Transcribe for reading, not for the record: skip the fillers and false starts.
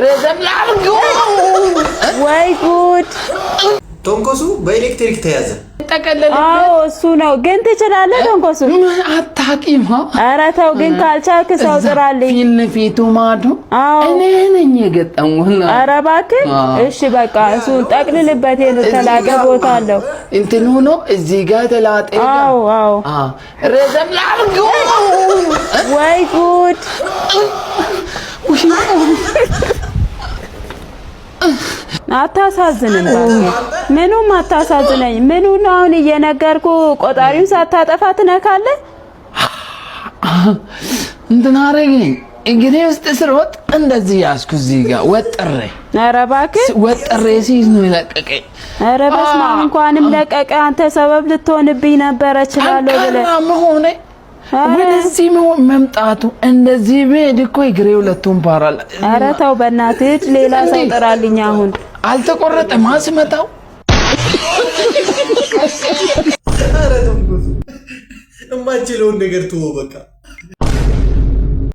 ረዘም ላድርገው። ወይ ጉድ! ተንኮሱ በኤሌክትሪክ ተያዘ። ጠቀለለ። አዎ እሱ ነው። ግን ትችላለህ ተንኮሱ? ምን አታውቂም? ኧረ ተው ግን ካልቻልክ ሰው ጥራልኝ። ፊት ለፊቱ ማዶ እኔ ነኝ የገጠምኩት። ኧረ እባክህ። እሺ በቃ እሱ ጠቅልልበት፣ የተላጠ ቦታ አለው። እንትን ሆኖ እዚህ ጋር የተላጠ። አዎ አዎ። ረዘም ላድርገው። ወይ ጉድ! አታሳዝንም እባክህ፣ ምኑም አታሳዝነኝ። ምኑ ነው አሁን እየነገርኩ ቆጣሪውን ሳታጠፋ ትነካለህ? እንትን አደረገኝ። እግሬ ውስጥ ስሮጥ እንደዚህ ያዝኩ፣ እዚህ ጋር ወጥሬ። ኧረ እባክህ። ወጥሬ ሲይዝ ነው የለቀቀኝ። ኧረ በስመ አብ፣ እንኳንም ለቀቀ። አንተ ሰበብ ልትሆንብኝ ነበረ እችላለሁ ብለህ። ጠንካራ መሆኔ ወደዚህ መምጣቱ፣ እንደዚህ ብሄድ እኮ እግሬ ሁለቱም ፓራል። ኧረ ተው በእናትህ፣ ሂድ፣ ሌላ ሰው ጥራልኝ አሁን። አልተቆረጠም አስመጣው። ኧረ ተንኮሱ የማችለውን ነገር ትወው በቃ።